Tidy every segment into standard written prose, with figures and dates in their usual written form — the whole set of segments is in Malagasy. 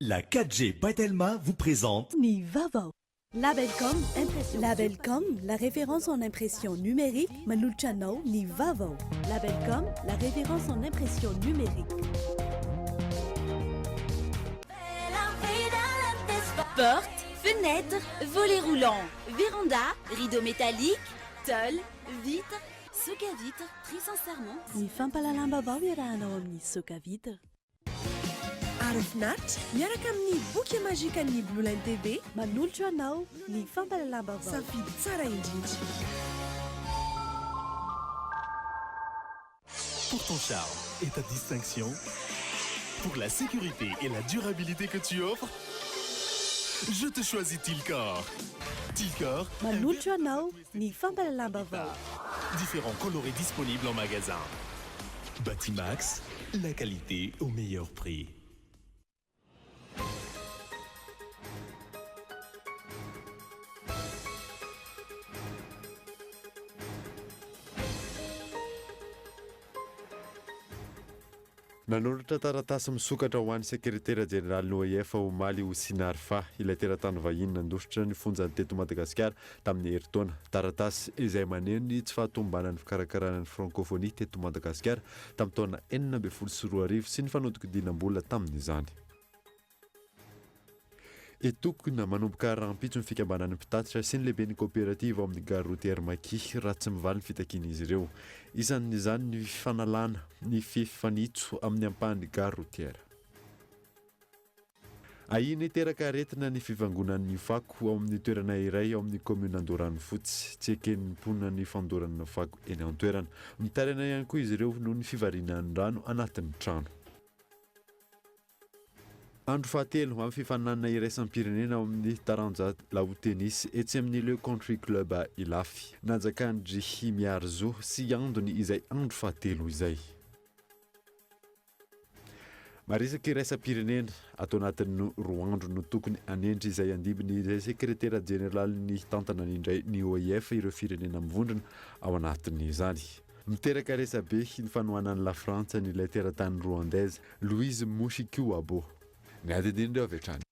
La 4G by Telma vous présente Ny vaovao. Labelcom Impression. Labelcom, la référence en impression numérique, manolotra anao ny vaovao. Labelcom, la référence en impression numérique. Porte, fenêtre, volet roulant, véranda, rideau métallique, tôle, vitre, soka vitre, très sincèrement. Ny fampahalalam-baovao iarahanao amin'ny Soka Vitre. Ary finaritra miaraka amin'ny boky magikan'ny Blue Line TV. Manolotra anao ny fampahalalam-baovao. Safidy tsara indrindra. Pour ton charme et ta distinction, pour la sécurité et la durabilité que tu offres, je te choisis Tilcor. Tilcor, Manolotra anao ny fampahalalam-baovao. différents coloris disponibles en magasin. Batimax, la qualité au meilleur prix. Nanoratra taratasy misokatra ho an'ny sekretera jeneralin'ny OIF omaly Houcine Arfa, ilay teratany vahiny nandositra ny fonjany teto Madagasikara tamin'ny herintaona. Taratasy izay maneho ny tsy fahatomombanan'ny fikarakarana ny Frankôfônia teto Madagasikara tamin'ny taona 2016 sy ny fanodikodinam-bola tamin'izany. Hitokona manomboka rahampitso ny fikambanan'ny mpitatitra sy ny lehiben'ny kaoperativa ao amin'ny gare routière Maki raha tsy mivaly ny fitakian'izy ireo. Isan'izany ny fanalana ny fefy fanitso amin'ny ampahan'ny gare routière. Ahiana hiteraka aretina ny fivangonan'ny fako ao amin'ny toerana iray ao amin'ny kaominina Andoharanofotsy. Tsy eken'ny mponina ny fandorana fako eny an-toerana. Mitaraina ihany koa izy ireo noho ny fivarinan'ny rano anatin'ny trano. Andro fahatelo amin'ny fifaninanana iraisam-pirenena ao amin'ny taranja laotenisy etsy amin'ny Le Country Club Ilafy. Nanjakan-dry Miarizo sy Andony izay andro fahatelo izay. Maresaka iraisam-pirenena, ato anatin'ny roa andro no tokony hanendry izay handimby izay sekretera jeneralin'ny tantana indray ny OIF ireo firenena mivondrona ao anatin'izany. Miteraka resabe ny fanohanan'i Lafrantsa an'ilay teratany Rwandaise Louise Mushikiwabo. Ny adidin'ireo avy hatrany.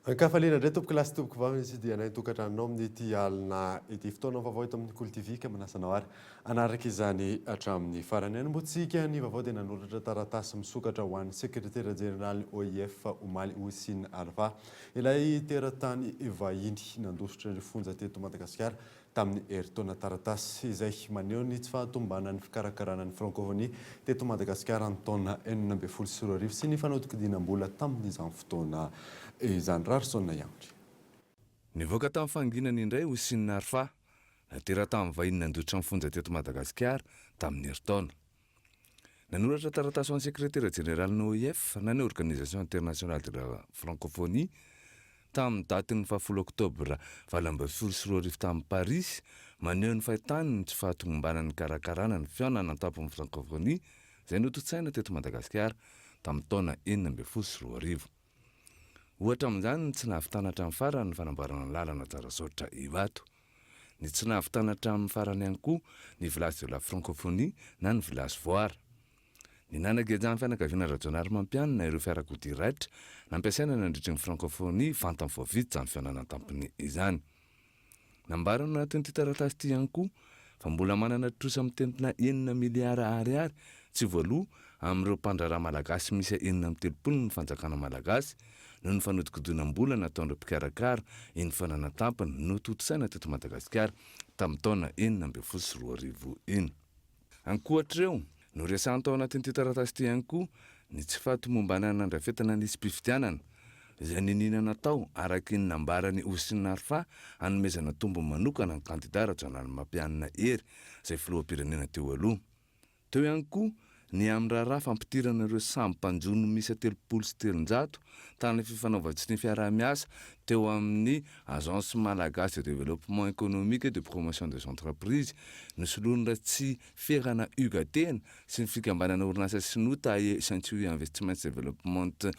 Ankafaliana indray tompoko lahy sy tompoko vavy ny dianay tokantranonao amin'ity alina ity fotoana vaovao eto amin'ny Kolo TV ka manasa anao ary hanaraka izany hatramin'ny farany. Hanombohantsika ny vaovao dia nanoratra taratasy misokatra ho an'ny sekretera jeneralin'ny OIF omaly Houcine Arfa ilay teratany vahiny nandositra ny fonja teto Madagasikara tamin'ny herintaona taratasy izay maneho ny tsy fahatomombanan'ny fikarakarana ny Frankôfônia teto Madagasikara ny taona 2016 sy ny fanodikodinam-bola tamin'izany fotoana izany. Raharison Iandry. Nivoaka tamin'ny fahanginany indray Houcine Arfa, teratany vahiny nandositra ny fonja teto Madagasikara tamin'ny herintaona. Nanoratra taratasy ho an'ny sekretera jeneralin'ny OIF na ny Organisation Internationale de la Francophonie tamin'ny datin'ny fahafolo oktobra 2018 tany Parisy maneho ny fahitany ny tsy fahatomombanan'ny nikarakarana ny fihaonana an-tampon'ny Francophonie izay notontosaina teto Madagasikara tamin'ny taona 2016. Ohatra amin'izany ny tsy nahavitana hatramin'ny farany ny fanamboarana ny lalana Tsarasaotra Ivato. Ny tsy nahavitana hatramin'ny farany ihany koa ny Village de la Francophonie na ny Village Voara. Ny nanagejan'ny fianakaviana Rajaonarimampianina ireo fiarakodia raitra nampiasaina nandritry ny Francophonie vantany vao vita izany fihaonana an-tampony izany. Nambarany ao anatin'ity taratasy ity ihany koa fa mbola manana trosa mitentina enina miliara ariary tsy voaloa amin'ireo mpandraharaha malagasy miisa 36 ny fanjakana malagasy noho ny fanodikodinam-bola nataon'ireo mpikarakara iny fananan-tampony notontosaina teto Madagasikara tamin'ny taona 2016 iny. Ankoatr'ireo, noresahana tao anatin'ity taratasy ity ihany koa ny tsy fahatomombanana nandrafetana ny lisi-pifidianana, izay niniana natao araka ny nambaran'i Houcine Arfa hanomezana tombony manokana ny kandida Rajaonarimampianina Hery izay filoham-pirenena teo aloha. Teo ihany koa Ny amin'ny raharaha fampidirana ireo sambo mpanjono miisa 330 tamin'ny fifanaovan-tsonia fiaraha-miasa teo amin'ny Agence Malagasy de Développement Économique et de Promotion des Entreprises nosoloan'i Ratsiferana Hugues Tena sy ny fikambanana orinasa sinoa Tae Century Investments Development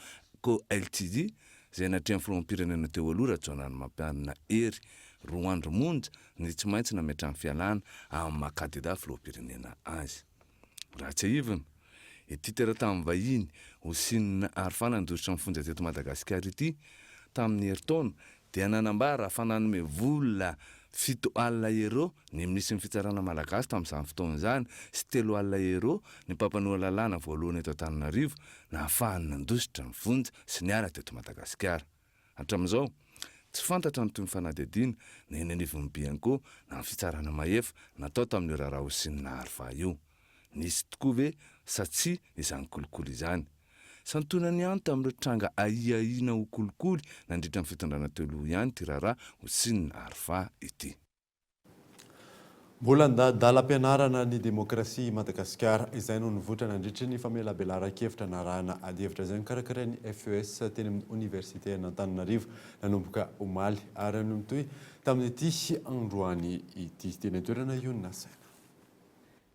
Co Ltd izay natrehan'ny filoham-pirenena teo aloha Rajaonarimampianina Hery roa andro monja ny tsy maintsy nametrahany fialana amin'ny maha kandida filoham-pirenena azy. Raha tsiahivina, ity teratany vahiny Houcine Arfa nandositra ny fonja teto Madagasikara ity tamin'ny herintaona dia nanambara fa nanome vola 70 euros ny minisitry ny fitsarana malagasy tamin'izany fotoana izany sy 30 euros ny mpampanoa lalàna voalohany eto Antananarivo nahafahany nandositra ny fonja sy niala teto Madagasikara. Hatramin'izao, tsy fantatra ny tohin'ny fanadihadiana na eny anivon'ny Bianco na ny fitsarana mahefa natao tamin'io raharaha Houcine Arfa io. Nisy tokoa ve sa tsia izany kolikoly izany? Santionany ihany tamin'ireo tranga ahiahiana ho kolikoly nandritra ny fitondrana teo aloha ihany ity raharaha Houcine Arfa ity. Mbola an-dalam-pianarana ny demokrasia i Madagasikara. Izay no nivoitra nandritry ny famelabelaran-kevitra narahana adihevitra izay nokarakarain'ny FES teny amin'ny Oniversiten'Antananarivo nanomboka omaly ary nitohy tamin'ity androany ity. Teny an-toerana io no nasaina.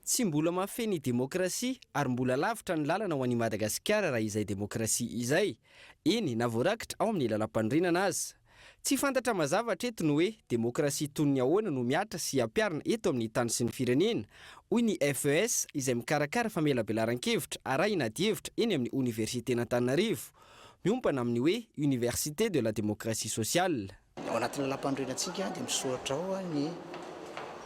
Tsy mbola mahafehy ny demokrasia ary mbola lavitra ny lalana ho an'i Madagasikara raha izay demokrasia izay, eny na voarakitra ao amin'ny lalampanorenana aza. Tsy fantatra mazava hatreto ny hoe demokrasia toy ny ahoana no mihatra sy ampiharina eto amin'ny tany sy ny firenena, hoy ny FES izay mikarakara famelabelaran-kevitra arahina adihevitra eny amin'ny oniversiten'Antananarivo, miompana amin'ny hoe Université de la démocratie sociale. Ao anatin'ny lalàmpanorenantsika dia misoratra ao ny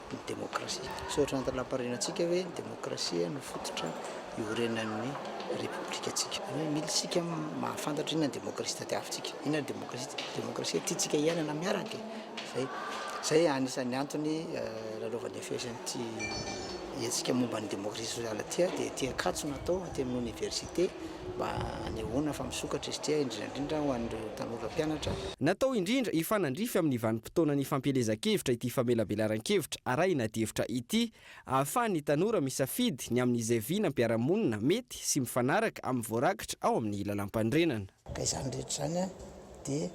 ny demokrasia. Misoratra ao anatin'ny lalàmpanorenantsika hoe ny demokrasia no fototra iorenan'ny repoblikantsika. Izany hoe mila isika mahafantatra inona ny demokrasia tadiavintsika, inona ny demokrasia, demokrasia tiantsika hiainana miaraka e. Izay, izay anisan'ny antony lalaovan'ny FES an'ity hetsika momba ny demokrasia sosialy ity dia ety Ankatso no atao, aty amin'ny oniversite. mba hanehoana fa misokatra izy ity, indrindra indrindra ho an'ireo tanora mpianatra. Natao indrindra hifanandrify amin'ny vanim-potoanan'ny fampielezan-kevitra ity famelabelaran-kevitra arahina adihevitra ity, ahafahan'ny tanora misafidy ny amin'izay vinam-piarahamonina mety sy mifanaraka amin'ny voarakitra ao amin'ny lalàmpanorenana. Ka izany rehetra izany dia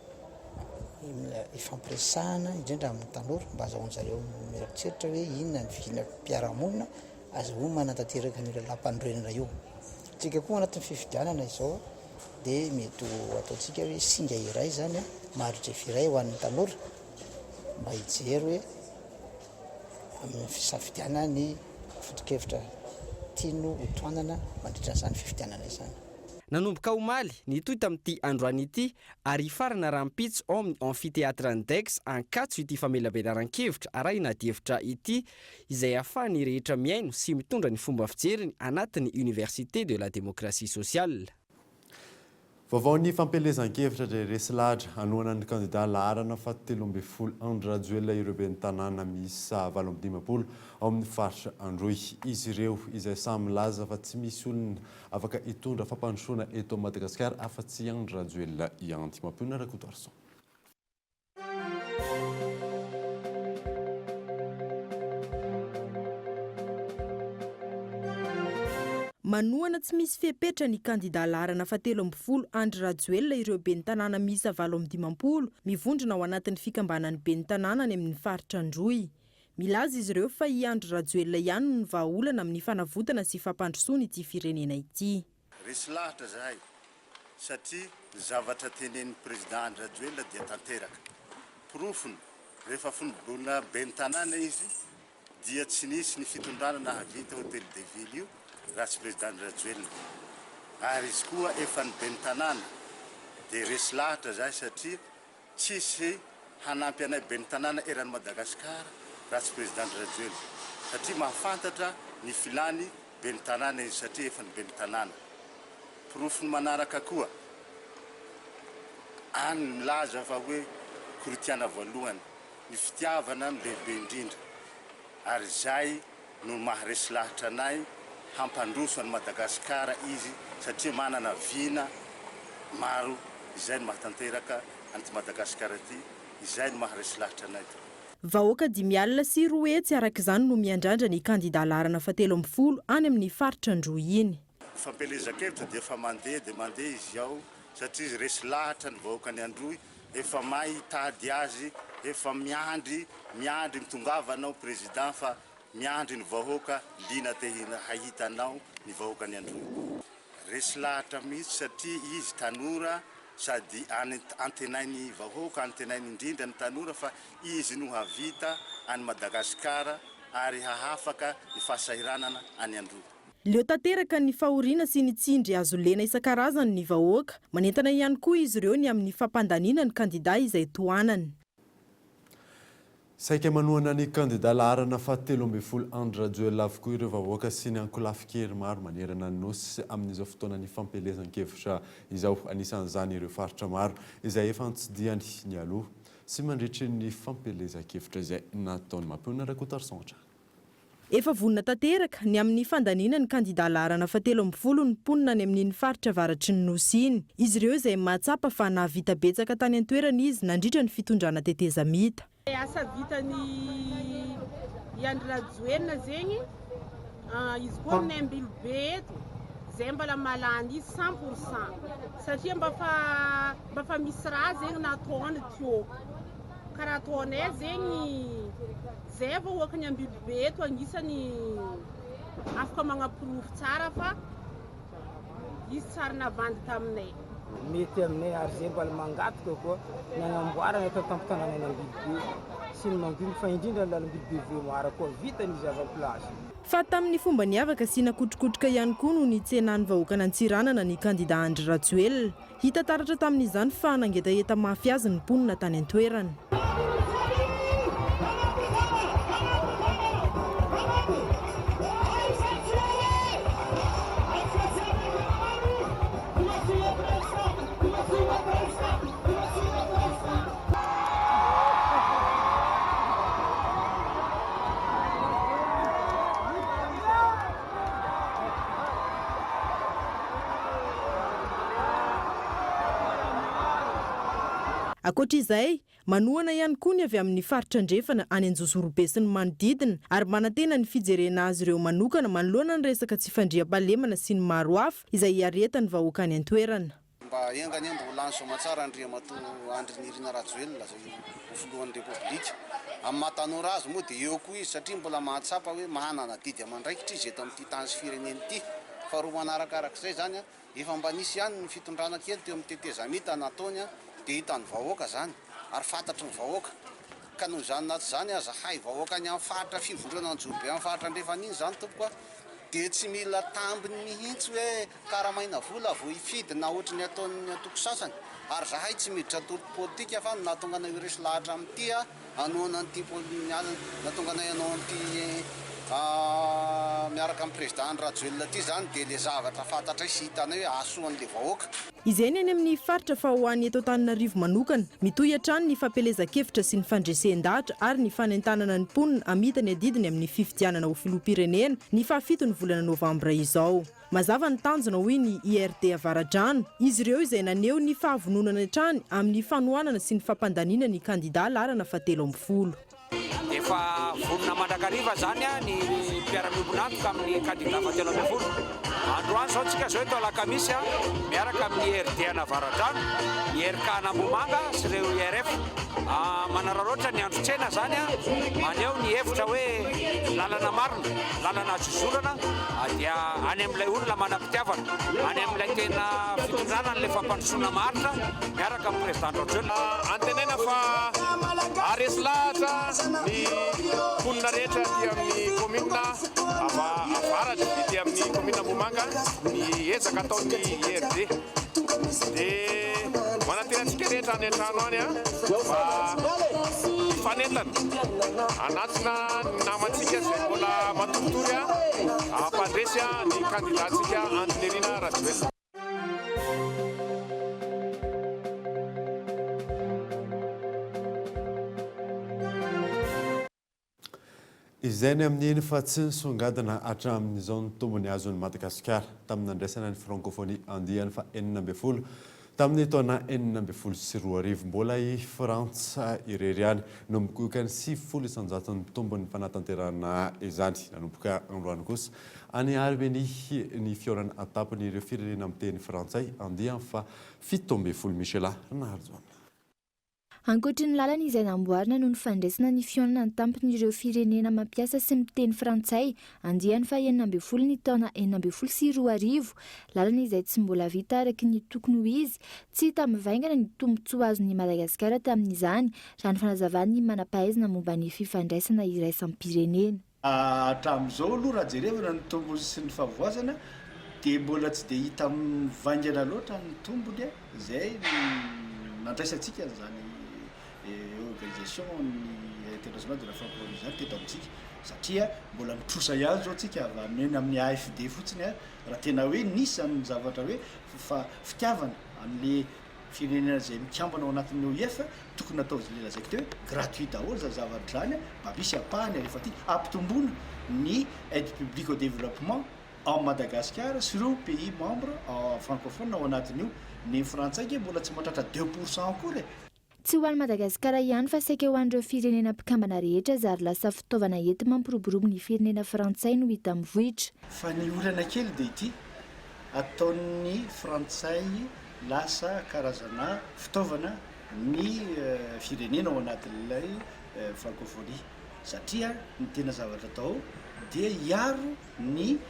ifampiresahana indrindra amin'ny tanora mba azahoan-jareo mieritreritra hoe inona ny vinam-piarahamonina Azahoa manatanteraka an'io lalàmpanorenana io. Tsika koa anatin'ny fifidianana izao dia mety ho ataontsika hoe singa iray izany, marijefy iray ho an'ny tanora mba hijery hoe amin'ny fisafidianana ny foto-kevitra tiany ho tohanana mandritra an'izany fifidianana izany. Nanomboka omaly, nitohy tamin'ity androany ity ary hifarana rahampitso ao amin'ny Amphithéâtre Andex Ankatso ity famelabelaran-kevitra arahina adihevitra ity izay ahafahan'ny rehetra mihaino sy mitondra ny fomba fijeriny anatin'ny Université de la démocratie sociale. Vaovaon'ny fampielezan-kevitra dia resy lahatra hanohana ny kandida laharana faha 13 Andry Rajoelina ireo ben'ny tanàna miisa 58 ao amin'ny faritra Androy. Izy ireo izay samy milaza fa tsy misy olona afaka hitondra fampandrosoana eto Madagasikara afa-tsy i Andry Rajoelina ihany. Mampionona Rakotoarison. Manohana tsy misy fepetra ny kandida laharana faha 13 Andry Rajoelina ireo ben'ny tanàna miisa 58 mivondrona ao anatin'ny fikambanan'ny ben'ny tanàna any amin'ny faritra Androy. Milaza izy ireo fa i Andry Rajoelina ihany no vahaolana amin'ny fanavotana sy fampandrosoana ity firenena ity. Resy lahatra zahay satria ny zavatra tenenin'ny Président Andry Rajoelina dia tanteraka. Porofony, rehefa fony mbola ben'ny tanàna izy dia tsy nisy ny fitondrana nahavita Hotel de Ville io raha tsy Président Andry Rajoelina. Ary izy koa efa ny ben'ny tanàna dia resy lahatra zahay satria Tsisy hanampy anay ben'ny tanàna eran'i Madagascar raha tsy président Andry Rajoelina satria mahafantatra ny filany ben'ny tanàna izy satria efa ny ben'ny tanàna. Porofony manaraka koa any milaza fa hoe koritiana voalohany ny fitiavana no lehibe indrindra ary izay no maharesy lahatra anay hampandroso an'i Madagasikara izy satria manana vina maro izay no mahatanteraka an'ity Madagasikara ity, izay no maharesy lahatra anay tompoko. Vahoaka 205 araka izany no miandrandra ny kandida laharana fahatelo ambin'ny folo any amin'ny faritra Androy iny. Ny fampielezan-kevitra dia efa mandeha dia mandeha izy ao satria izy resy lahatra ny vahoakan'i Androy efa may hitady azy, efa miandry, miandry mitongava anao président fa miandry ny vahoaka liana te hahita anao ny vahoakan'i Androy. Resy lahatra mihitsy satria izy tanora sady antenain'ny vahoaka, antenainy indrindra ny tanora fa izy no havita an'i Madagasikara ary hahafaka ny fahasahiranana any Androy. Leo tanteraka ny fahoriana sy ny tsindry azo lena isan-karazany ny vahoaka. Manentana ihany koa izy ireo ny amin'ny fampandaniana ny kandida izay tohanany. Saika manohana ny kandida laharana faha 13 Andry Rajoelina avokoa ireo vahoaka sy ny ankolafin-kery maro manerana ny Nosy amin'izao fotoanan'ny fampielezan-kevitra izao. Anisan'izany ireo faritra maro izay efa notsidihany nialoha sy mandritry ny fampielezan-kevitra izay nataony. Mampionona Rakotoarison hatrany. Efa vonona tanteraka ny amin'ny fandaniana ny kandida laharana fahatelo ambin'ny folo ny mponina any amin'iny faritra avaratry ny Nosy iny. Izy ireo izay mahatsapa fa nahavita betsaka tany an-toerana izy nandritra ny fitondrana tetezamita. Asa vitan'i Andry Rajoelina zegny, izy koa aminay Ambilobe eto, zay mbala mahalany izy 100 % satria mba fa mba fa misy raha zegny nataony teo. Karaha ataonay zegny, zay vahoakan'i Ambilobe eto agnisany afaka magnaporofo tsara fa izy tsary navandy taminay. Mety aminay ary zay mbola mangataka koa ny hagnamboarana eto an-tampon-tanànan'i Ambilobe sy ny manodidina fa indrindra ny lalam-Ambilobe Vohemar koa vita ny izy avy am-place. Fa tamin'ny fomba niavaka sy nakotrokotroka ihany koa no nitsenan'ny vahoakan'Antsiranana ny kandida Andry Rajoelina. Hita taratra tamin'izany fa nangetaheta mafy azy ny mponina tany an-toerana. Ankoatra izay, manohana ihany koa ny avy amin'ny faritra andrefana any Anjozorobe sy ny manodidina ary manantena ny fijerena azy ireo manokana manoloana ny resaka tsy fandriampahalemana sy ny maro hafa izay iaretan'ny vahoaka any an-toerana. Mba enga anie mba ho lany soamatsara Andriamatoa Andry Nirina Rajoelina izay ho filohan'ny Repoblika. Amin'ny maha tanora azy moa dia eo koa izy satria mbola mahatsapa hoe manana adidy amandraikitra izy eto amin'ity tany sy firenena ity. Faharoa manarakarak'izay izany, efa mba nisy ihany ny fitondrana kely teo amin'ny tetezamita nataony dia hitan'ny vahoaka izany ary fantatry ny vahoaka. Ka noho izany na tsy izany aza hay vahoaka any amin'ny faritra fivondronana Anjorobe amin'ny faritra andrefana iny izany tompoko a, dia tsy mila tambiny mihitsy hoe karamaina vola vao hifidy na ohatry ny ataon'ny antoko sasany ary zahay tsy miditra antoko politika fa ny nahatonga anay ho resy lahatra amin'ity a hanohana an'ity nahatonga anay hanao an'ity miaraka amin'ny président Andry Rajoelina ity izany dia le zavatra fantatray sy hitanay hoe hahasoa an'le vahoaka. Izay ny any amin'ny faritra fa ho an'ny eto Antananarivo manokana, mitohy hatrany ny fampielezan-kevitra sy ny fandresen-dahatra ary ny fanentanana ny mponina hamita ny adidiny amin'ny fifidianana ho filoham-pirenena ny fahafito ny volana novambra izao. Mazava ny tanjona hoy ny IRD Avaradrano, izy ireo izay naneho ny fahavononany hatrany amin'ny fanohanana sy ny fampandaniana ny kandida laharana fahatelo ambin'ny folo. Efa vonona mandrakariva izany ny mpiara-miombon'antoka amin'ny kandida fahatelo ambin'ny folo. Androany izao tsika izao eto Alakamisy miaraka amin'ny IRD an'Avaradrano, ny IRK an'Ambohimanga sy ireo IRF. Manararaotra ny andro tsena izany maneho ny hevitra hoe lalana marina, lalana azo izorana dia any amin'ilay olona manam-pitiavana, any amin'ilay tena fitondrana an'ilay fampandrosoana maharitra miaraka amin'ny Président Rajoelina. Antenaina fa haharesy lahatra ny mponina rehetra aty amin'ny kaominina avaratra, ety amin'ny kaominina Ambohimanga ny ezaka ataon'ny IRD. Dia manantena antsika rehetra any an-trano any mba hifanentana, hanatona ny namantsika izay mbola matoritory hampandresy ny kandidantsika Andry Nirina Rajoelina. Izay ny amin'iny fa tsy nisongadina hatramin'izao ny tombony azon'i Madagasikara tamin'ny nandraisana ny Frankôfônia andiany faha 16. Tamin'ny taona 2016, mbola i Frantsa irery ihany no migoka ny 90 isan-jaton'ny tombon'ny fanatanterahana izany. Nanomboka androany kosa, any Armenia, ny fihaonana an-tampon'ireo firenena miteny frantsay andiany faha 17. Michela Ranaharijaona. Ankoatry ny lalana izay namboarina noho ny fandraisana ny fihaonana an-tampon'ireo firenena mampiasa sy miteny frantsay andiany faha 16 ny taona 2016, lalana izay tsy mbola vita araka ny tokony ho izy, tsy hita mivaingana ny tombontsoa azon'i Madagasikara tamin'izany, raha ny fanazavan'ny manam-pahaizana momba ny fifandraisana iraisam-pirenena. Hatramin'izao aloha raha jerevana ny tombony sy ny fahavoazana dia mbola tsy dia hita mivaingana loatra ny tombony izay nandraisantsika an'izany organisation internationale de la francophonie izany teto amintsika satria mbola mitrosa ihany izao tsika avy eny amin'ny AFD fotsiny ary raha tena hoe nisy izany zavatra hoe fitiavana an'le Firenena izay mikambana ao anatin'ny OIF, tokony natao izay le lazaiko teo hoe gratuit daholo izany zavatra izany, mba misy ampahany alefa aty, ampitomboina ny aide publique au développement ao Madagascar sy ireo pays membres francophone ao anatin'io, ny frantsay nge mbola tsy mahatratra 2% akory e! Tsy ho an'i Madagasikara ihany fa saika ho an'ireo firenena mpikambana rehetra zary lasa fitaovana enti-mampiroborobo ny firenena frantsay no hita mivoitra. Fa ny olana kely dia ity, ataon'ny frantsay lasa karazana fitaovana ny firenena ao anatin'ilay francophonie satria ny tena zavatra atao dia hiaro ny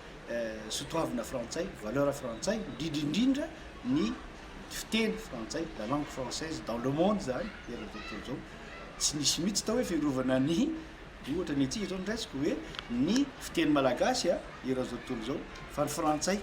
sotoavina frantsay, valeur frantsay, indrindra indrindra ny fiteny frantsay, la langue française dans le monde izany eran'izao tontolo izao. Tsy nisy mihitsy tao hoe fiarovana ny, ohatra ny antsika izao no raisiko hoe ny fiteny malagasy eran'izao tontolo izao fa ny frantsay.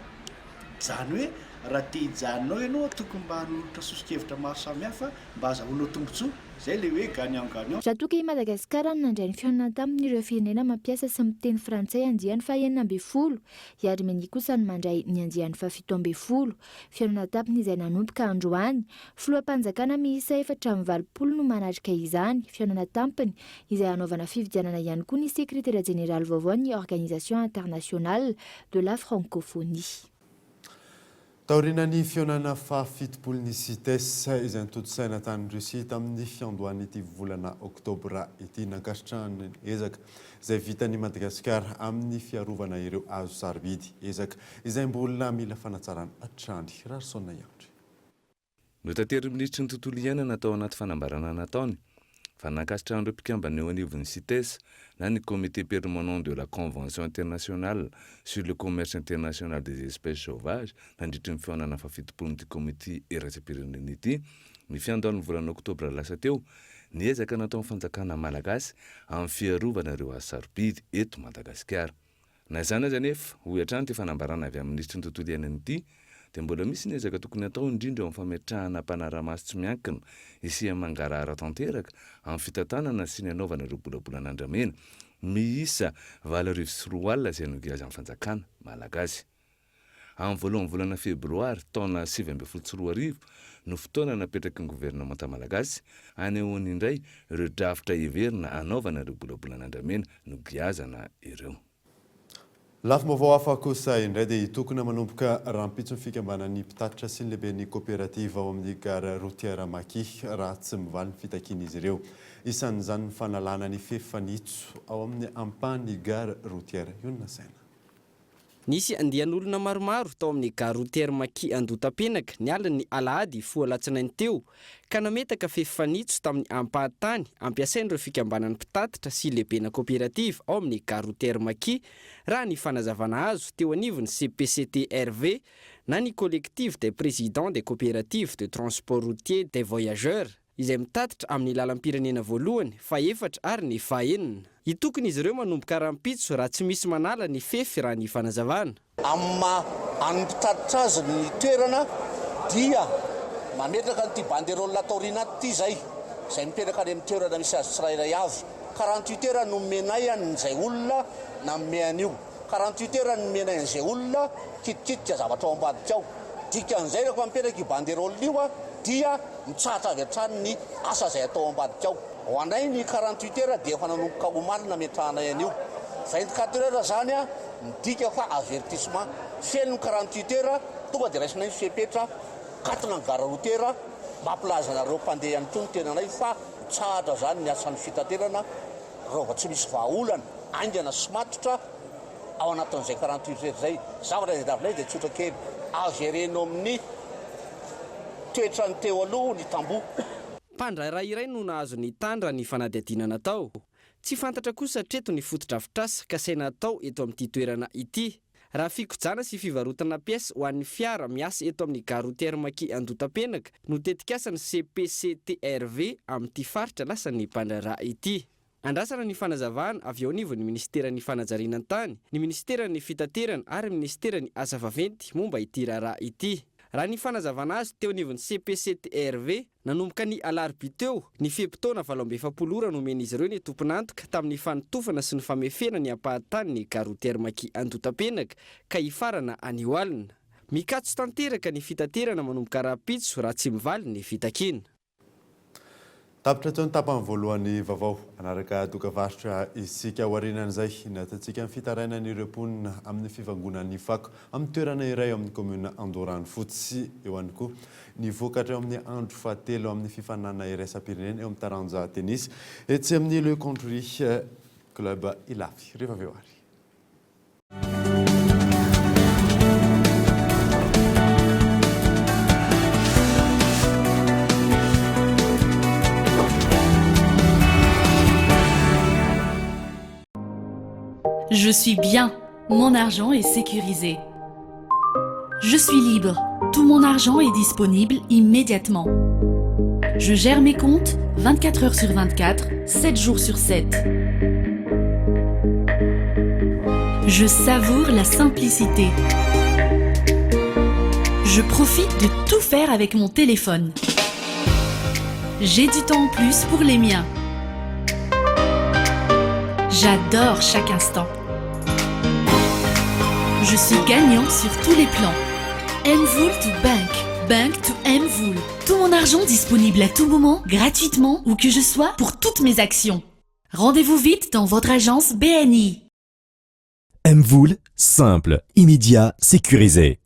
Izany hoe raha te hijanona ao ianao tokony mba hanolotra soso-kevitra maro samihafa mba hazahoanao tombontsoa. Izay ilay hoe gagnant gagnant. Raha toa ka i Madagasikara no nandray ny fihaonana tamin'ireo firenena mampiasa sy miteny frantsay andiany faha 16, i Armenia kosa no mandray ny andiany faha 17. Fihaonana tampony izay nanomboka androany. Filoham-panjakana miisa 84 no manatrika izany fihaonana tampony izay hanaovana fifidianana ihany koa ny sekretera jeneraly vaovaon'ny Organisation Internationale de la Francophonie. Taorian'ny fihaonana faha 70 ny Cites izay notontosaina tany Russie tamin'ny fiandohan'ity volana oktobra ity, nankasitrahany ny ezaka izay vitan'i Madagasikara amin'ny fiarovana ireo hazo sarobidy, ezaka izay mbola mila fanatsarana hatrany. Rarison Iandry. Notaterin'ny minisitry ny Tontolo iainana tao anaty fanambarana nataony fa nankasitrahan'ireo mpikambana eo anivon'ny Cites na ny Comité permanent de la Convention internationale sur le commerce international des espèces sauvages nandritry ny fihaonana fahafitopolon'ity komity iraisam-pirenena ity ny fiandohan'ny volana oktobra lasa teo ny ezaka nataon'ny fanjakana malagasy amin'ny fiarovana ireo hazo sarobidy eto Madagasikara. Na izany aza anefa, hoy hatrany ity fanambarana avy amin'ny minisitry ny Tontolo iainana ity, dia mbola misy ny ezaka tokony hatao indrindra eo amin'ny fametrahana mpanara-maso tsy miankina hisian'ny mangarahara tanteraka amin'ny fitantanana sy ny hanaovana ireo bolabolan'andramena miisa 2008 izay nogiazan'ny fanjakana malagasy. Amin'ny voalohan'ny volana febroary taona 2019 no fotoana napetraky ny governemanta malagasy hanehoany indray ireo drafitra heverina hanaovana ireo bolabolan'andramena nogiazana ireo. Lafim-baovao hafa kosa indray dia hitokona manomboka rahampitso ny fikambanan'ny mpitatitra sy ny lehiben'ny koperativa ao amin'ny gare routière Maki raha tsy mivaly ny fitakian'izy ireo. Isan'izany ny fanalana ny fefy fanitso ao amin'ny ampahan'ny gare routière. Io no nasaina. Nisy andian'olona maromaro tao amin'ny gare routière Maki Andohatapenaka ny alin'ny alahady hifoha alatsinainy teo ka nametaka fefy fanitso tamin'ny ampahan-tany ampiasain'ireo fikambanan'ny mpitatitra sy lehibena koperativa ao amin'ny gare routière Maki raha ny fanazavana azo teo anivon'ny CPCTRV na ny Collectif des Présidents des Coopératives de Transport Routier des Voyageurs. izay mitatitra amin'ny lalam-pirenena voalohany, fahefatra ary ny fahenina. Hitokona izy ireo manomboka rahampitso raha tsy misy manala ny fefy raha ny fanazavana. Amin'ny maha an'ny mpitatitra azy ny toerana dia mametraka an'ity banderole taoriana ato ity izay, izay mipetraka any amin'ny toerana misy azy tsirairay avy. 48 heures no omenay an'izay olona nanome an'io. 48 heures no omenay an'izay olona kitikitika zavatra ao ambadika ao. Dikan'izay rehefa mipetraka io banderole io dia mitsahatra avy hatrany ny asa izay atao ambadika ao. Ho anay ny 48 heures dia efa nanomboka omaly nametrahanay an'io. 24 heures izany midika fa avertissement. Feno ny 48 heures, tonga dia raisinay ny fepetra. Mikatona ny gara routière, mampilaza anareo mpandeha ihany koa ny tenanay fa mitsahatra izany ny asan'ny fitaterana raha vao tsy misy vahaolana haingana sy matotra ao anatin'izay 48 heures izay. Zavatra tadiavinay dia tsotra kely, avereno amin'ny toetrany teo aloha ny tamboho. Mpandraharaha iray no nahazo ny tany raha ny fanadihadiana natao. Tsy fantatra kosa hatreto ny fotodrafitrasa kasaina hatao eto amin'ity toerana ity. Raha fikojana sy fivarotana pièces ho an'ny fiara miasa eto amin'ny gare routière Maki Andotapenaka no tetikasan'ny CPCTRV amin'ity faritra lasan'ny mpandraharaha ity. Andrasana ny fanazavana avy eo anivon'ny minisiteran'ny fanajariana ny tany, ny minisiteran'ny fitaterana ary ny minisiteran'ny asa vaventy momba ity raharaha ity. Raha ny fanazavana azo teo anivon'ny CPCTRV, Nanomboka ny alarobia teo, ny fe-potoana 48 ora nomen'izy ireo ny tompon'antoka tamin'ny fanotofana sy ny famefena ny ampahan-tanin'ny gare routière Maki Andotapenaka ka hifarana anio alina. Mikatso tanteraka ny fitaterana manomboka rahampitso raha tsy mivaly ny fitakiana. Tapitra teo ny tapany voalohan'ny vaovao. Hanaraka dokavarotra isika aorianan'izay. Nentintsika ny fitarainan'ireo mponina amin'ny fivangonan'ny fako amin'ny toerana iray ao amin'ny kaominina Andoharanofotsy. Eo ihany koa ny vokatra eo amin'ny andro fahatelo amin'ny fifaninanana iraisam-pirenena eo amin'ny taranja tennis etsy amin'ny Le Country Club Ilafy. Rehefa avy eo ary. Je suis bien. Mon argent est sécurisé. Je suis libre. Tout mon argent est disponible immédiatement. Je gère mes comptes 24 heures sur 24, 7 jours sur 7. Je savoure la simplicité. Je profite de tout faire avec mon téléphone. J'ai du temps en plus pour les miens. J'adore chaque instant. Je suis gagnant sur tous les plans. Mvool to bank, bank to Mvool. Tout mon argent disponible à tout moment, gratuitement, où que je sois, pour toutes mes actions. Rendez-vous vite dans votre agence BNI. Mvool, simple, immédiat, sécurisé.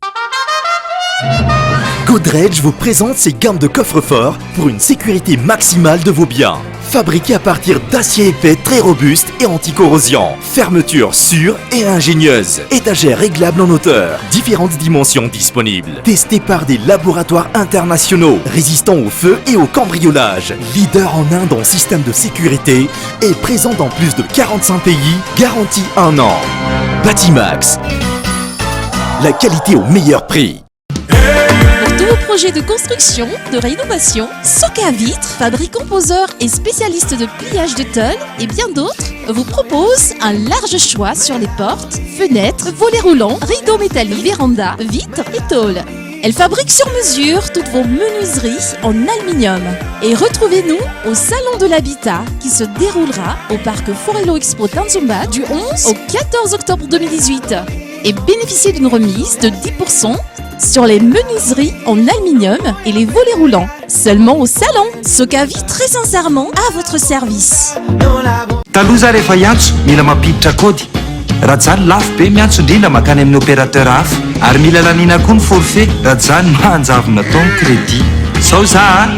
Godrej vous présente ses gammes de coffres-forts pour une sécurité maximale de vos biens. Fabriqué à partir d'acier épais très robuste et anticorrosion. Fermeture sûre et ingénieuse. Étagère réglable en hauteur. Différentes dimensions disponibles. Testé par des laboratoires internationaux. Résistant au feu et au cambriolage. Leader en Inde en système de sécurité et présent dans plus de 45 pays. Garantie un an. Batimax. La qualité au meilleur prix. Pour tous vos projets de construction, de rénovation, Soca Vitre, fabricant poseur et spécialiste de pliage de tonnes et bien d'autres, vous propose un large choix sur les portes, fenêtres, volets roulants, rideaux métalliques, vérandas, vitres et tôles. Elle fabrique sur mesure toutes vos menuiseries en aluminium. Et retrouvez-nous au Salon de l'Habitat qui se déroulera au parc Forello Expo Tanzumba du 11 au 14 octobre 2018. Et bénéficiez d'une remise de 10% sur les menuiseries en aluminium et les volets roulants. Seulement au salon. Socavi très sincèrement à votre service. Taloha za rehefa hiantso mila mampiditra kaody. Rajany lafo be miantso indrindra makany amin'ny opérateur hafa. Ary mila laniana koa ny forfait. Rajany manjavona tao ny crédit. Zao za a!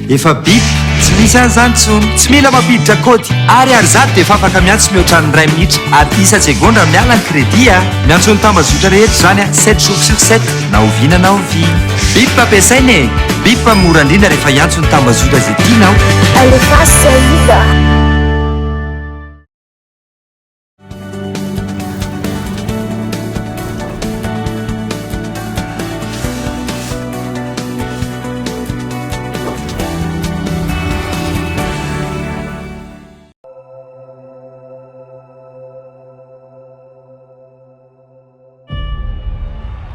Efa bip, tsy misy an'izany intsony. Tsy mila mampiditra kaody. Ariary zato dia efa afaka miantso mihoatra ny iray minitra ary isa-tsegondra miala ny crédit a! Miantso ny tambazotra rehetra izany a, sept jours sur sept, na oviana na oviana. Bip ampiasaina e! Bip mora indrindra rehefa hiantso ny tambazotra izay tianao. Alefaso Saïd a!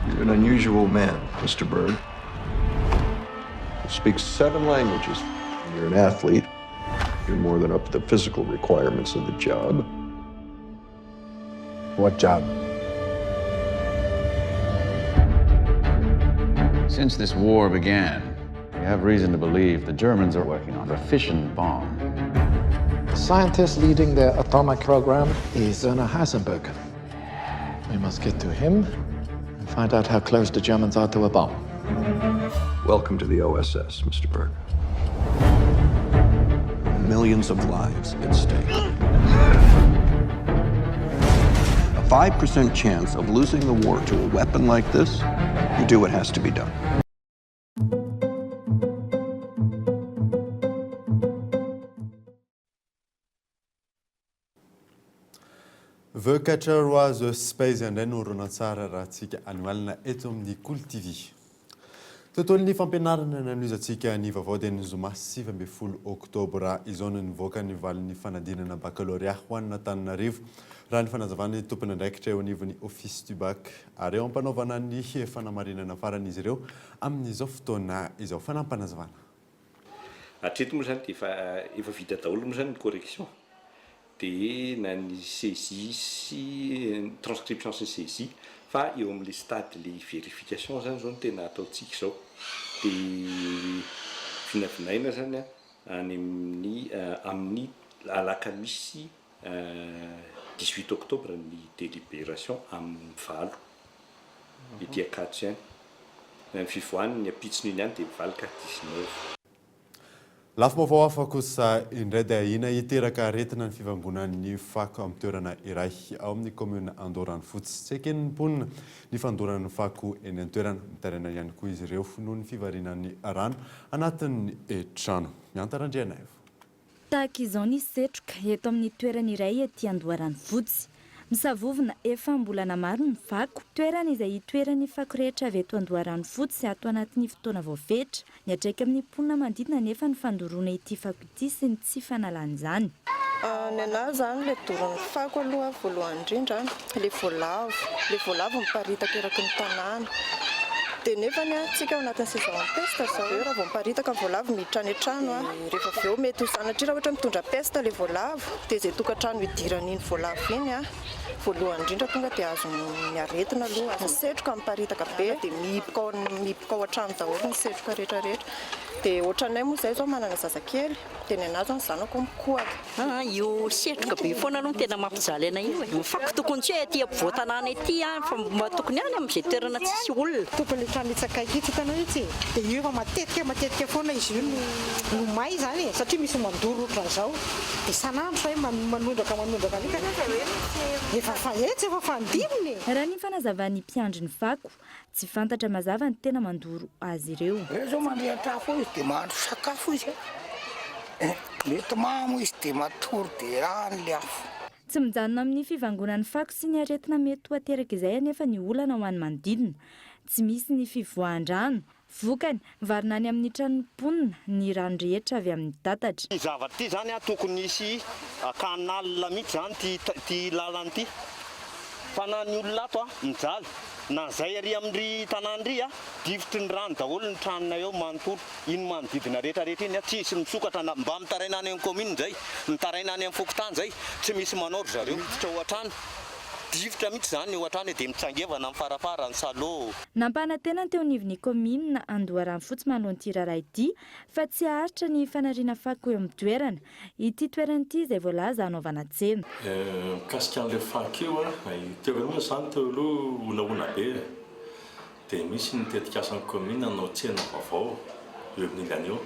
You're an unusual man, Mr. Bird. You speak seven languages. You're an athlete. You're more than up to the physical requirements of the job. What job? Since this war began, we have reason to believe the Germans are working on a fission bomb. The scientist leading their atomic program is Werner Heisenberg. We must get to him and find out how close the Germans are to a bomb. Welcome to the OSS, Mr. Berg. Millions of lives at stake. A 5% chance of losing the war to a weapon like this, you do what has to be done. The Catcher Was a Space indray no horonantsary arahantsika anio alina eto amin'ny Kolo TV. Tontolon'ny fampianarana nanohizantsika ny vaovao dia ny zoma 19 oktobra izao no nivoaka ny valin'ny fanadinana bakalorea ho an'Antananarivo, raha ny fanazavan'ny tompon'andraikitra eo anivon'ny Office du Bac ary eo am-panaovana ny fanamarinana farany izy ireo amin'izao fotoana izao. Fanampinazavana. Hatreto moa izany dia efa efa vita daholo moa izany ny correction dia na ny saisie sy ny transcription sy ny saisie fa eo amin'ilay stade ilay verification izany izao no tena ataontsika izao dia vinavinaina izany an any amin'ny amin'ny alakamisy 18 octobre ny délibération amin'ny valo ety Ankatso ihany. Ny fivoahany ny ampitson'iny ihany dia mivaly ka 19. Lafim-baovao hafa kosa indray dia ahiana hiteraka aretina ny fivangonan'ny fako amin'ny toerana iray ao amin'ny kaominina Andoharanofotsy. Tsy eken'ny mponina ny fandorana ny fako eny an-toerana. Mitaraina ihany koa izy ireo noho ny fivarinan'ny rano anatin'ny trano. Mihanta Randrianaivo. Tahaka izao ny setroka eto amin'ny toerana iray ety Andoharanofotsy. Misavovona efa am-bolana maro ny fako. Toerana izay itoeran'ny fako rehetra avy eto Andoharanofotsy ato anatin'ny fotoana voafetra. Miantraika amin'ny mponina manodidina anefa ny fandoroana ity fako ity sy ny tsy fanalana izany. Ny anah izany ilay doron'ny fako aloha voalohany indrindra ilay voalavo, ilay voalavo miparitaka eraky ny tanàna. Dia nefany an, tsika ao anatin'ny saison ny peste zao, raha vao miparitaka ny voalavo miditra any an-trano an, rehefa avy eo mety ho sanatria raha ohatra mitondra peste ilay voalavo, dia izay tokantrano idiran'iny voalavo iny an, voalohany indrindra tonga dia azon'ny aretina aloha, ny setroka miparitaka be dia mihiboka ao mihiboka ao an-trano daholo ny setroka rehetra rehetra, dia ohatranay moa izay izao manana zazakely, dia ny anah izao ny zanako mikohaka. Aa io setroka be foana aloha no tena mampijaly anay io e. Ny fako tokony tsy hoe aty ampovoan-tanàna ety an, fa mba tokony any amin'izay toerana tsisy olona. Tokony ilay trano etsy akaiky etsy hitanao etsy e, dia io efa matetika matetika foana izy io no no may izany e, satria misy mandoro ohatran'izao, dia isan'andro izay manondraka manondraka an'io ka efa fa etsy efa fandiminy e. Raha ny fanazavan'ny mpiandry ny fako, Tsy fantatra mazava ny tena mandoro azy ireo. Reo zao mandrehitra afo eo izy de mahandro sakafo izy eh, mety mamo izy de matory de any le afo. Tsy mijanona amin'ny fivangonan'ny fako sy ny aretina mety ho aterak'izay anefa ny olana ho an'ny manodidina. Tsy misy ny fivoahan-drano. Vokany, mivarina any amin'ny tranon'ny mponina ny rano rehetra avy amin'ny tatatra. Ity zavatra ity zany an tokony hisy canal mihitsy zany ity ity lalana ity fa na ny olona ato an mijaly na zay ary amin'ry tanàna ry an difotry ny rano daholo ny tranonay ao manontolo iny manodidina rehetra rehetra iny an tsisy misokatra na mba mitaraina any amin'ny commune zay mitaraina any amin'ny fokontany zay tsy misy manao ry zareo miditra ao an-trano Difotra mihitsy izany eo hatrany dia mitsangevana amin'ny farafara ny salô. Nampanantena ny teo anivon'ny kaominina Andoharanofotsy manoloana ity raharaha ity fa tsy haharitra ny fanariana fako eo amin'ny toerana. Ity toerana ity izay voalaza hanaovana tsena. Mikasika an'ilay fako io an, io toerana io izany teo aloha honahona be e. Dia misy ny tetikasan'ny kaominina hanao tsena vaovao eo amin'ny ilany eo.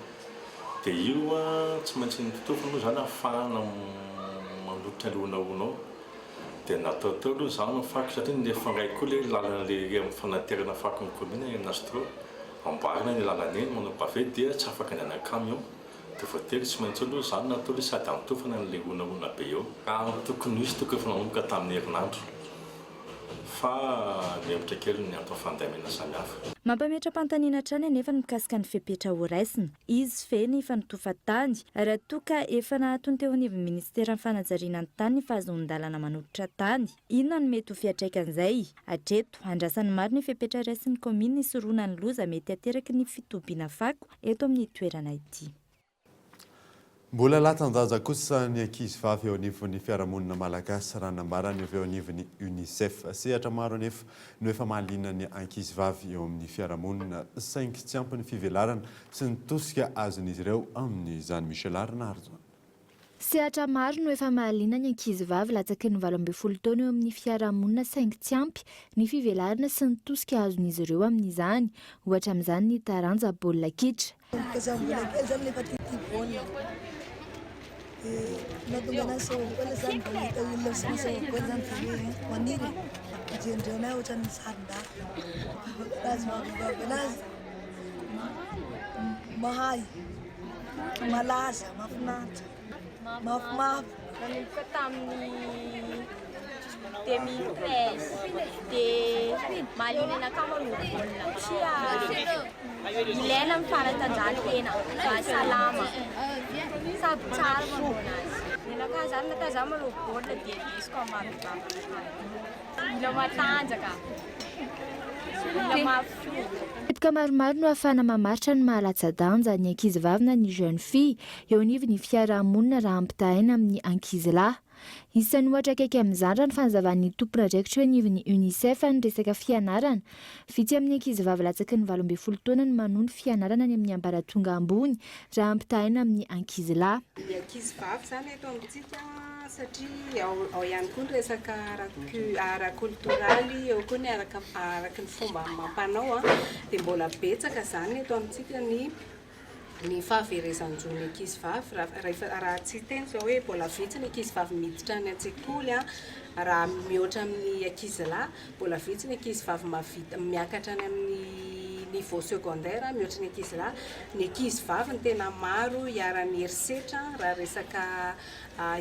Dia io an, tsy maintsy nototofana moa izany ahafahana manolotra ilay honahona ao. Dia natao teo aloha izany ny fako satria nifangay koa ilay lalana ilay ery amin'ny fanaterana fako ny commune eny Astro. Amboarina iny lalana iny manao pavé dia tsy afaka andehanan'ny camion. Dia voatery tsy maintsy aloha izany natao ilay sady anotofana an'ilay honahona be eo. Raha ny tokony ho izy tokony efa nanomboka tamin'ny herinandro fa nihemotra kely ny antony fandamina samihafa. Mampametra-panontaniana hatrany anefa ny mikasika ny fepetra horaisina. Izy ve ny fanotofan-tany raha toa ka efa nahatony teo anivon'ny minisiteran'ny fanajariana ny tany ny fahazoan-dalana manolotra tany? Inona no mety ho fiantraikan'izay? Hatreto, andrasan'ny maro ny fepetra raisin'ny kaominina hisorohana ny loza mety hateraky ny fitobiana fako eto amin'ny toerana ity. Mbola latsa-jaza kosa ny ankizivavy eo anivon'ny fiarahamonina malagasy, raha ny nambaran'ny avy eo anivon'ny Unicef. Sehatra maro anefa no efa mahaliana ny ankizivavy eo amin'ny fiarahamonina, saingy tsy ampy ny fivelarana sy ny tosika azon'izy ireo amin'izany. Michel Arnarzon. Sehatra maro no efa mahaliana ny ankizivavy latsaky ny 18 taona eo amin'ny fiarahamonina saingy tsy ampy ny fivelarana sy ny tosika azon'izy ireo amin'izany. Ohatra amin'izany ny taranja baolina kitra. Nanomboka za mbola kely zany efa tiatia baolina de nahatonga anahy nisao baolina zany vao nahita olona misao baolina zany de hoe maniry e, mijerindreo anahy ohatran'ny sarin-dahy, anazy mahavehivavy anazy mahay. Malaza, mahafinaritra, mafimafy. Nanomboka tamin'ny 2013 dia mahaliana anakahy manao baolina satria ilaina ny fanatanjahantena, mahasalama sady tsara manao anazy. Ny anakahy zany na za manao baolina dia indesiko amin'ny maha vehivavy anakahy. Mila matanjaka, mila mafy fo. Teboka maromaro no ahafahana mamaritra ny maha latsa-danja ny ankizivavy na ny jeune fille eo anivon'ny fiaraha-monina raha ampitahaina amin'ny ankizilahy. Isan'ny ohatra akaiky amin'izany raha ny fanazavan'ny tompon'andraikitra eo anivon'ny Unicef ny resaka fianarana. Vitsy amin'ny ankizivavy latsaky ny 18 taona no manohy ny fianarana any amin'ny ambaratonga ambony raha ampitahaina amin'ny ankizilahy. Ny ankizivavy izany eto amintsika satria ao ao ihany koa ny resaka ara-koltoraly, eo koa ny araka araka ny fomba amam-panao dia mbola betsaka izany eto amintsika ny ny fahaverezan-jon'ny ankizivavy raha rehefa raha tsy hiteny izao hoe mbola vitsy ny ankizivavy miditra any an-tsekoly raha mihoatra amin'ny ankizilahy, mbola vitsy ny ankizivavy mahavita miakatra any amin'ny niveau secondaire mihoatra ny ankizilahy, ny ankizivavy no tena maro iharan'ny herisetra raha resaka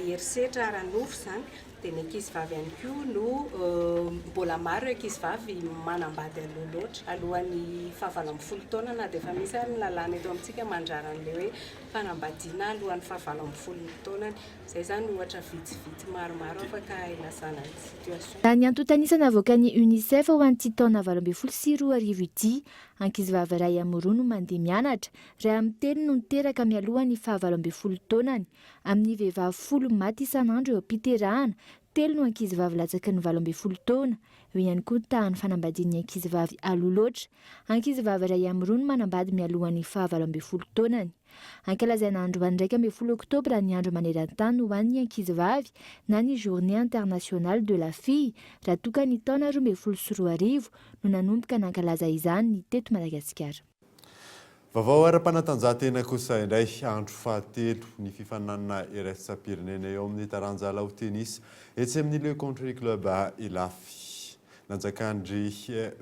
herisetra ara-nofo izany dia ny ankizivavy ihany koa no mbola maro ireo ankizivavy manambady aloha loatra, alohan'ny faha 18 taona na dia efa misy ary ny lalàna eto amintsika mandrara an'ilay hoe fanambadiana alohan'ny faha 18 taonany. Izay izany ohatra vitsivitsy maromaro afaka ilazana ny situation. Raha ny antontan'isa navoakan'ny Unicef ho an'ity taona 2018 ity, ankizivavy iray amin'ny roa no mandeha mianatra, iray amin'ny telo no niteraka mialoha ny faha 18 taonany. Amin'ny vehivavy folo maty isan'andro eo am-piterahana, telo no ankizivavy latsaky ny 18 taona. Eo ihany koa ny tahan'ny fanambadian'ny ankizivavy aloha loatra. Ankizivavy iray amin'ny roa no manambady mialohan'ny faha 18 taonany. Ankalazaina androany 11 oktobra ny andro maneran-tany ho an'ny ankizivavy na ny Journée internationale de la fille raha toa ka ny taona 2012 no nanomboka nankalaza izany ny teto Madagasikara. Vaovao ara-panatanjahantena kosa indray, andro fahatelo ny fifaninanana iraisam-pirenena eo amin'ny taranja lalao tennis etsy amin'ny Le Country Club Ilafy. Nanjakan-dry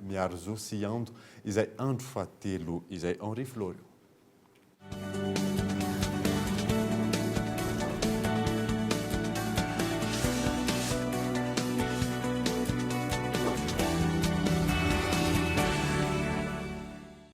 Miarizo sy Ando izay andro fahatelo izay. Henri Floriot.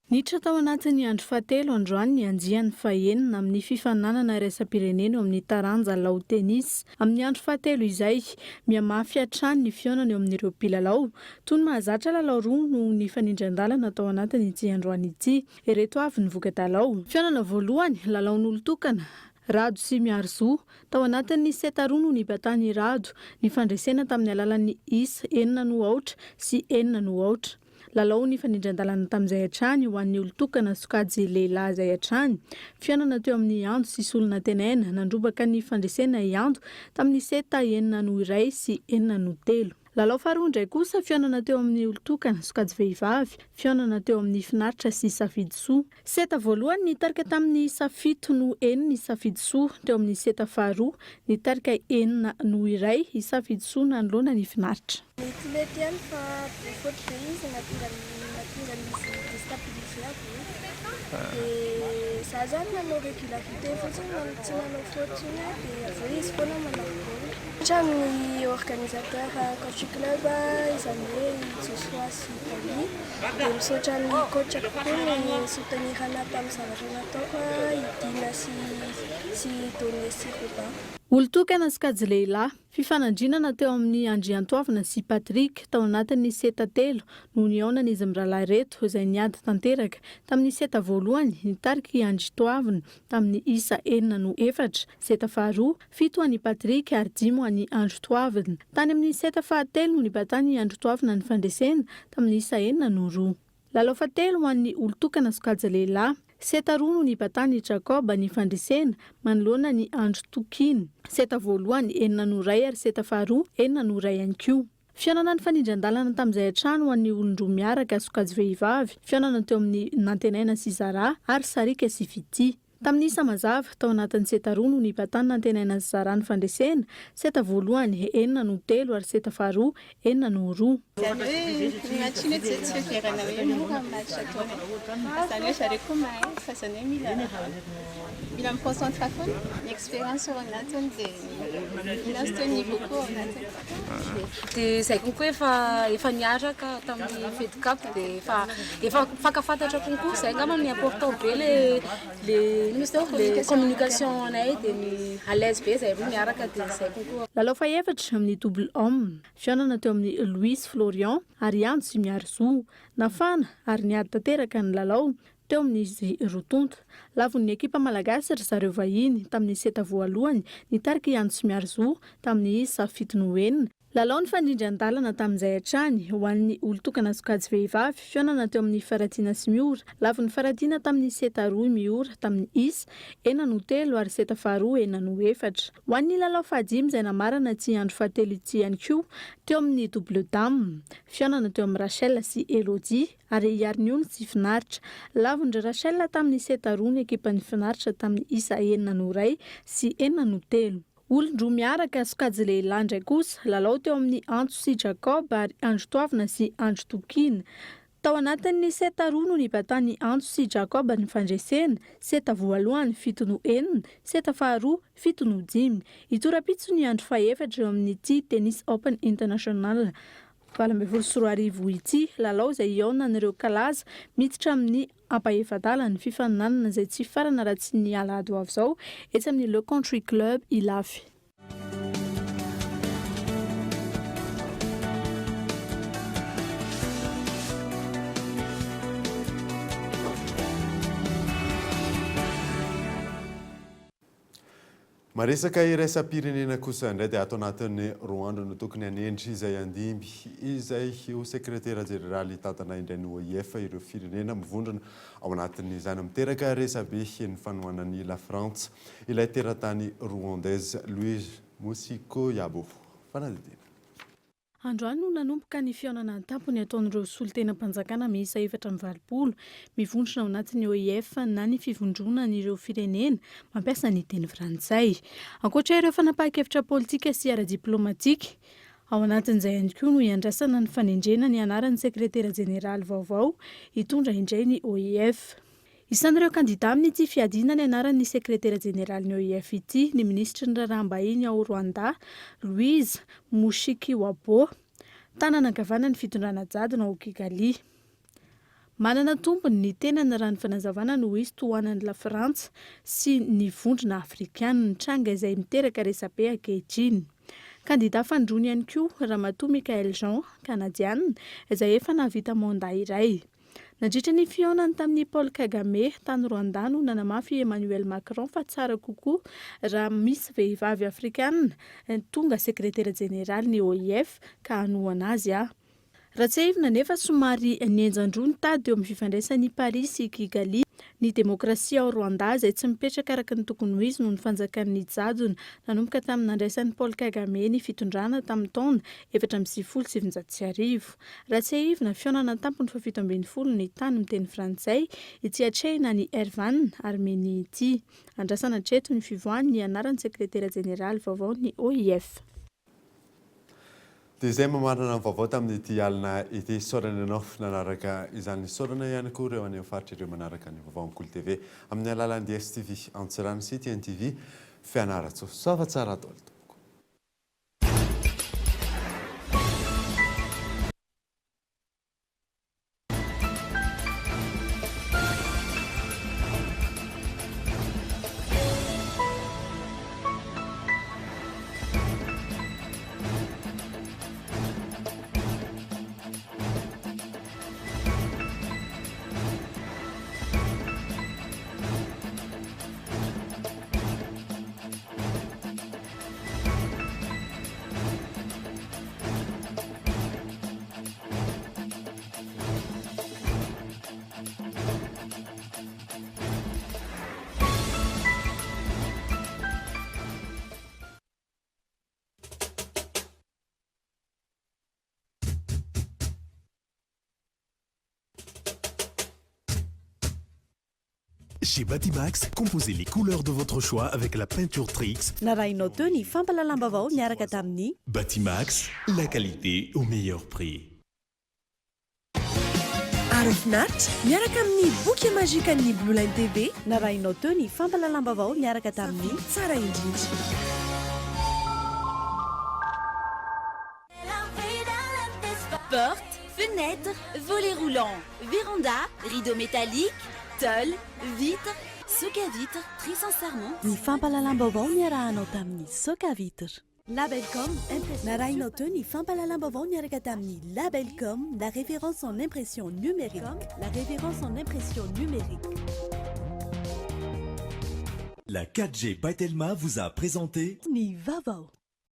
Niditra tao anatin'ny andro fahatelo androany ny andiany fahenina amin'ny fifaninanana iraisam-pirenena eo amin'ny taranja lalao tennis. Amin'ny andro fahatelo izay, mihamafy hatrany ny fihaonana eo amin'ireo mpilalao. Toy ny mahazatra, lalao roa no nifanindran-dalana tao anatin'ity androany ity. Ireto avy ny voka-dalao. Fihaonana voalohany, lalaon'olon-tokana, Rado sy Miarizo. Tao anatin'ny seta roa no nibatan'i Rado ny fandresena tamin'ny alalan'ny isa enina no aotra sy enina no aotra. Lalao nifanindran-dalana tamin'izay hatrany ho an'ny olon-tokana sokajy lehilahy izay hatrany. Fihaonana teo amin'i Ando sy Solonantenaina, nandrobaka ny fandresena i Ando tamin'ny seta enina no iray sy enina no telo. Lalao faharoa indray kosa, fihaonana teo amin'ny olon-tokana sokajy vehivavy, fihaonana teo amin'i Finaritra sy Safidisoa. Seta voalohany nitarika tamin'ny isa fito no enina i Safidisoa, teo amin'ny seta faharoa, nitarika enina no iray i Safidisoa nanoloana an'i Finaritra. Metimety ihany fa be faute be izy nahatonga nahatonga an'izy destabiliser avy eo. Dia za zany nanao régularité fotsiny tsy nanao faute intsony aho dia avy eo izy foana manao baolina. Misaotra ny organisateur Country Club izany hoe i Josoa sy i Dali. Dia misaotra ny coach-ko koa ny soutenir anah tamin'ny zavatra nataoko i Dina sy sy Donné sy Robin. Olon-tokana sokajy lehilahy. Fifanandrinana teo amin'i Andriantoavina sy Patrick tao anatin'ny seta telo no nihaonan'izy mirahalahy ireto izay niady tanteraka. Tamin'ny seta voalohany, nitarika i Andritoavina tamin'ny isa enina no efatra, seta faharoa, fito ho an'i Patrick ary dimy ho an'i Andritoavina. Tany amin'ny seta fahatelo no nibatan'i Andritoavina ny fandresena tamin'ny isa enina no roa. Lalao fahatelo ho an'ny olon-tokana sokajy lehilahy. Seta roa no nibatan'i Jacob ny fandresena manoloana ny Andry Tokina. Seta voalohany, enina noho iray ary seta faharoa, enina noho iray ihany koa. Fihaonana nifanindran-dalana tamin'izay hatrany ho an'ny olon-droa miaraka, sokajy vehivavy, fihaonana teo amin'ny Nantenaina sy Zara ary Sariaka sy Fitia. Tamin'ny isa mazava, tao anatin'ny seta roa no nibatan'i Nantenaina sy Zara ny fandresena, seta voalohany, enina noho telo ary seta faharoa, enina noho roa. Izany hoe ny match iny tsy tsy heverana hoe mora ny match ataonay. Fa izany hoe zareo koa mahay fa izany hoe mila mila mi-concentre foana, ny expérience ao anatiny dia ny inona izy teo niveau koa ao anatiny. Dia izay konko efa efa niaraka tamin'ny Fed Cup dia efa efa mifankafantatra konko izay angamba ny important be le le inona izy teo le communication anay dia ny à l'aise be izay roa miaraka dia izay konko. Lalao fahefatra amin'ny double homme. Fihaonana teo amin'i Louis sy Florian ary Andro sy Miarizo. Nafana ary niady tanteraka ny lalao teo amin'izy roa tonta. Lavon'ny ekipa malagasy ry zareo vahiny tamin'ny seta voalohany nitarika i Andro sy Miarizo tamin'ny isa fito noho enina. Lalao nifandrindran-dalana tamin'izay hatrany ho an'ny olon-tokana sokajy vehivavy, fihaonana teo amin'i Faratiana sy Miora. Lavon'i Faratiana tamin'ny seta roa i Miora tamin'ny isa enina noho telo ary seta faharoa enina noho efatra. Ho an'ny lalao fahadimy izay namarana ity andro fahatelo ity ihany koa, teo amin'ny double dame, fihaonana teo amin'i Rachel sy Elodie ary i Ariniony sy Finaritra. Lavon-dry Rachel tamin'ny seta roa ny ekipan'i Finaritra tamin'ny isa enina noho iray sy enina noho telo. Olon-droa miaraka, sokajy lehilahy indray kosa, lalao teo amin'i Antso sy Jacob ary Andry Toavina sy Andry Tokiana. Tao anatin'ny seta roa no nibatan'i Antso sy Jacob ny fandresena, seta voalohany fito no enina, seta faharoa fito no dimy. Hitora-pitso ny andro fahefatra eo amin'ity Tennis Open International 2018 ity, lalao izay hihaonan'ireo kalaza miditra amin'ny ampahefa-dalan'ny fifaninanana izay tsy hifarana raha tsy ny alahady ho avy izao etsy amin'ny Le Country Club Ilafy. Maresaka iraisam-pirenena kosa indray dia ato anatin'ny roa andro no tokony hanendry izay handimby izay ho sekretera jeneraly hitantana indray ny OIF ireo firenena mivondrona ao anatin'izany. Miteraka resabe ny fanohanan'i Lafrantsa ilay teratany Rwandaise Louise Musikoyabo. Fanadihadiana. Androany no nanomboka ny fihaonana an-tampony ataon'ireo solontenam-panjakana miisa 84 mivondrona ao anatin'ny OIF na ny fivondronan'ireo firenena mampiasa ny teny frantsay. Ankoatra ireo fanapahan-kevitra politika sy ara-diplaomatika, ao anatin'izay ihany koa no iandrasana ny fanendrena ny anaran'ny sekretera jeneraly vaovao hitondra indray ny OIF. Isan'ireo kandidà amin'ity fiadiana ny anaran'ny sekretera jeneralin'ny OIF ity ny minisitry ny raharaham-bahiny ao Rwanda, Louise Mushikiwabo, tanana ankavanan'ny fitondrana jadona ao Kigali. Manana tombony ny tenany raha ny fanazavana noho izy tohanan'i Lafrantsa sy ny vondrona afrikanina, tranga izay miteraka resabe ankehitriny. Kandidà fanindroany ihany koa Ramatoa Michaëlle Jean, Kanadiana, izay efa nahavita mandat iray. Nandritra ny fihaonany tamin'i Paul Kagame tany Rwanda no nanamafy i Emmanuel Macron fa tsara kokoa raha misy vehivavy afrikana tonga sekretera jeneraly ny OIF ka hanohana azy aho. Raha tsiahivina anefa somary nihenjan-droa ny tady teo amin'ny fifandraisan'i Paris sy Kigali. Ny demokrasia ao Rwanda izay tsy mipetraka araka ny tokony ho izy noho ny fanjakan'ny jadona nanomboka tamin'ny nandraisan'i Paul Kagame ny fitondrana tamin'ny taona 1994. Raha tsiahivina, fihaonana an-tampony fahafito ambin'ny folo ny tany miteny frantsay ity atrehina any Ervan, Armenia ity. Andrasana hatreto ny fivoahan'ny anaran'ny sekretera jeneraly vaovaon'ny OIF. Dia izay mamarana ny vaovao tamin'ity alina ity. Isaorana ianao nanaraka izany. Isaorana ihany koa ireo any amin'ny faritra ireo manaraka ny vaovao amin'ny Kolo TV amin'ny alalan'ny DSTV Antsiranana sy TNTV Fianarantsoa. Soava tsara daholo tompoko. Chez Batimax, composez les couleurs de votre choix avec la peinture Trix. Narahinao teo ny fampahalalam-baovao niaraka tamin'ny. Batimax, la qualité au meilleur prix. Aro finaritra miaraka amin'ny boky magikan'ny Blue Line TV. Narahinao teo ny fampahalalam-baovao niaraka tamin'ny. Tsara indrindra. Porte, fenêtre, volet roulant, véranda, rideau métallique, tôle, vitre, soka vitre, très sincèrement. Ny fampahalalam-baovao niarahanao tamin'ny Soka Vitre. Labelcom, impression. Narahinao teo ny fampahalalam-baovao niaraka tamin'ny Labelcom, la référence en impression numérique. La référence en impression numérique. La 4G by Telma vous a présenté Ny vaovao.